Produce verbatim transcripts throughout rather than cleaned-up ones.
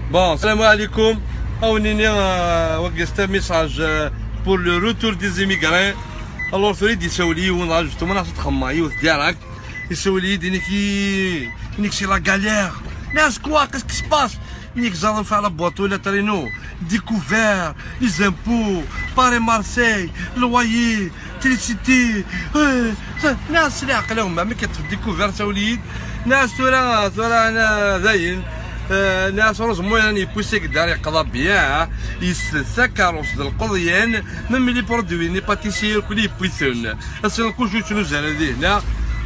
Bon, salam alaikum. Awnini, euh, wagi c'est un message, euh, pour le retour des immigrés. Alors, tura i d-isawel yiwen, rajtu ma nasa txemma yiwet direct. Isawel-iyi-d, inek, inek c'est la galère. Mais c'est quoi, qu'est-ce qui se passe? Inek ẓer ɣef la boîte ولا ترينو. Découvert, les impôts, Paris-Marseille, loyer, électricité. Eh, ça, nas leɛqel a gma, mi كتف découvert سوليد. Nas tura, tura, ana dayen. Eh, nas heureusement, يعني, يبوسيك دار يقضى bien, hein. Yeslet takeṛṛust d lqeḍyan, même les produits, les pâtissiers, كل يبوسون. Ass-a, كلشي يتنوز على ذهنه.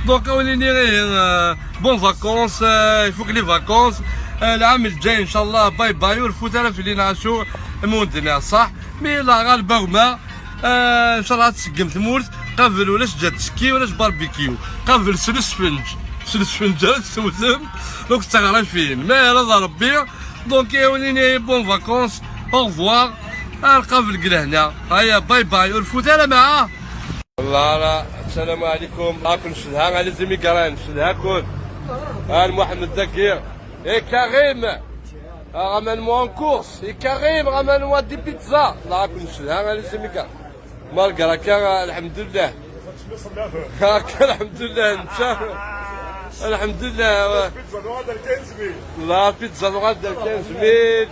Donc, awnini, eh, bonnes vacances, eh, يفوق les vacances. Eh, العام الجاي إن شاء الله, bye bye, ur fut ara fell-i neɣ acu, ma ur d-nniɣ ṣṣeḥ. Mi la ɣalba gma, eh, إن شاء الله ad tseggem tmurt, qabel ulac jet ski, ulac barbecue, qabel s lesfenǧ, s lesfenǧ ara tewtem, donc d taɣrifin, ma irad Rebbi, donc awnini bonnes vacances, au revoir, ar qabel deg lehna, aya, bye bye, ur fut ara maɛa. Voilà, السلام عليكم. راكم شدها على زميكران، شدها كون. ها محمد دقيق. اي كريم. راه مانوا en course. اي كريم، راه مانوا des pizzas. راكم شدها على زميكران. مالك راك الحمد لله. هاك الحمد لله انت. الحمد لله. Pizza نوع ديال quinze mille. لا، pizza نوع ديال quinze mille.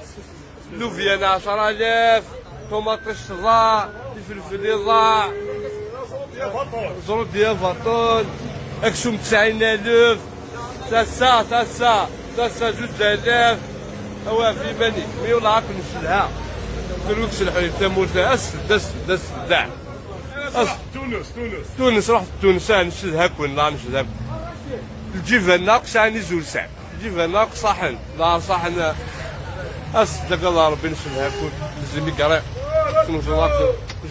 اللوبيا عشرة آلاف، طوماطيش تضاع، الفلفل يضاع، زرودية فاطون، أكسوم تسعين ألف، تاسا، تاسا، تاسا جوج آلاف. أوا في ماني، مي والله راك نشدها. دروك سلحوا لي تموت، أسد، أسد، أسد، داع. أسد. تونس، تونس. تونس، رحت تونس، آه، نشدها كون، لا نشدها كون. الجبن ناقص، يعني زول ساعة. جيب هنا صحن، لا صحن. أصدق الله ربي نسمعكم. Les immigrés. Nous sommes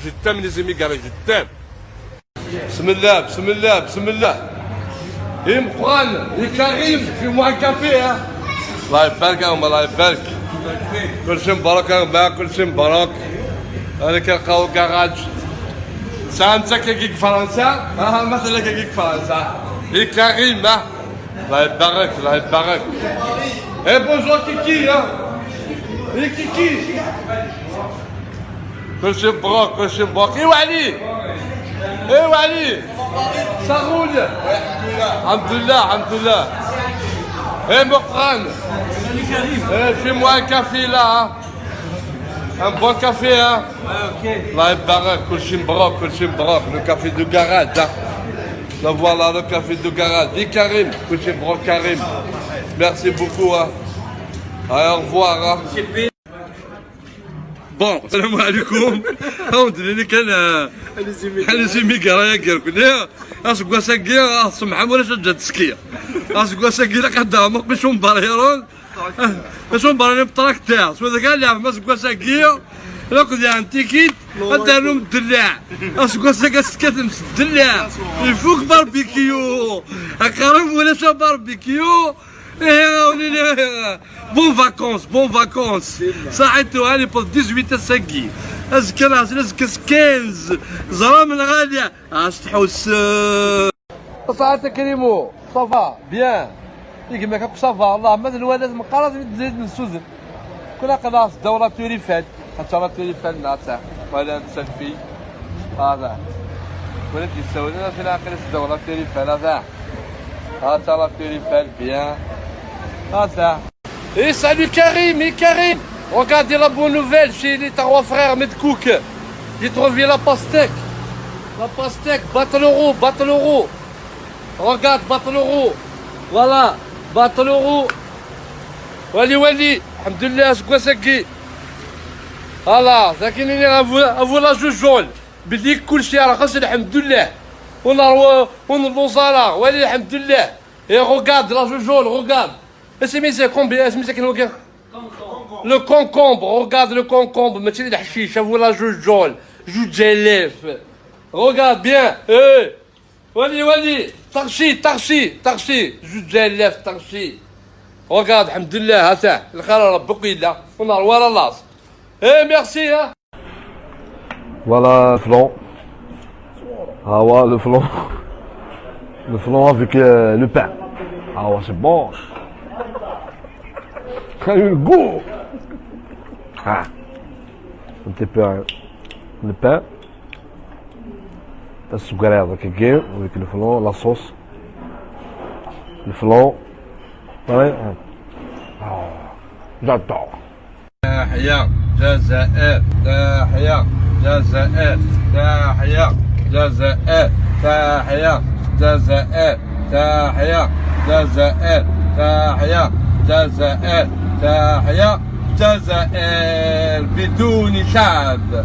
جدا من les immigrés جدا. بسم الله، بسم الله، بسم الله. إيه مقران، إيه كريم، في موان كافي، ها؟ الله يبارك يا أم، الله يبارك. كل شيء مبارك يا أم، كل شيء مبارك. أنا كنلقاو كراج. ساعة أنت كيكيك فرنسا؟ ها، مثلا كيكيك فرنسا. إيه كريم، ها؟ الله يبارك، الله يبارك. إيه، bonjour Kiki, hein. إيه Kiki. كلشي مبروك، كلشي مبروك. إيوا علي. إيوا علي. صغول. الحمد لله، الحمد لله. إيه مقران. إيه في موان كافي لا، ها. Un bon café, hein. الله يبارك، كلشي مبروك، كلشي مبروك. Le café du garage, hein. La voilà, le café du garage. Dis Karim, كلشي مبروك Karim. Merci beaucoup, hein. Allez, au revoir, hein. Bon, السلام عليكم. هاو دليلي كان، آه، les immigrés ياك يركني. Aseggas-agi, ah, semḥem ulac jet ski. Aseggas-agi ilaq ad d-aɣeɣ maqbic umbarhiren. Acu n berra n traktirt, s wadeg ara leɛben aseggas-agi, lakked yeɛni tikit, ad d-rnum ddellaɛ. Aseggas-agi ad tekkatem s ddellaɛ. Ifuk barbecue. Aqerrub ulac barbecue. Ihi, awnini, bon vacances, bon vacances. Saḥit tuɣal iwweḍ dix-huit ass-agi. Azekka neɣ azekka s quinze. Ẓram lɣali. As tḥuss. Saɛat Krimo, ça va, bien. Igmek akk ça va, Allah ma d nwala meqqar ad d-nsuzen. Kul aql-aɣ s ddaw la Tour Eiffel. Hatta la Tour Eiffel neɣ ta. Wala n selfie. Hada. Wala d-yessawlen ad aql-aɣ s ddaw la Tour Eiffel, hada. Hatta la Tour Eiffel, bien. Hada. Et salut Karim, et Karim. Regardez la bonne nouvelle chez les trois frères Medcook. J'ai trouvé la pastèque. La pastèque, bat l'euro, bat l'euro. Regarde, bat l'euro. Voilà, bat l'euro. Wali, wali. الحمد لله, aseggas-agi. Voilà, ذاكيني افو افو لا جوجول. بديك كل شيء رخص, الحمد لله. ونروح ونلوز على, ولي الحمد لله. Et regarde la joujole, regarde. اسمي c'est combien, اسمي c'est كان وكان؟ Le concombre, regarde le concombre, ماشي الحشيش, افو لا جوجول, جوج آلاف. Regarde bien, eh. ولي, ولي, طرشي, طرشي, طرشي, جوج آلاف طرشي. Regarde, الحمد لله, هاتا, الخير ربك إلا, ونهار ورا لاص. Eh, merci, hein. Voilà le flan. Ah ouais, le flan. Le flan avec, euh, le pain. Ah ouais, c'est bon. Ça a eu le goût. Ah, un petit peu, le pain. Tasegriḍ akkagi, avec le flan, la sauce. Le flan. Ouais. Oh, j'adore. تحيا جزائر، تحيا جزائر، تحيا جزائر، تحيا جزائر، تحيا جزائر، تحيا جزائر، تحيا جزائر بدون شعب.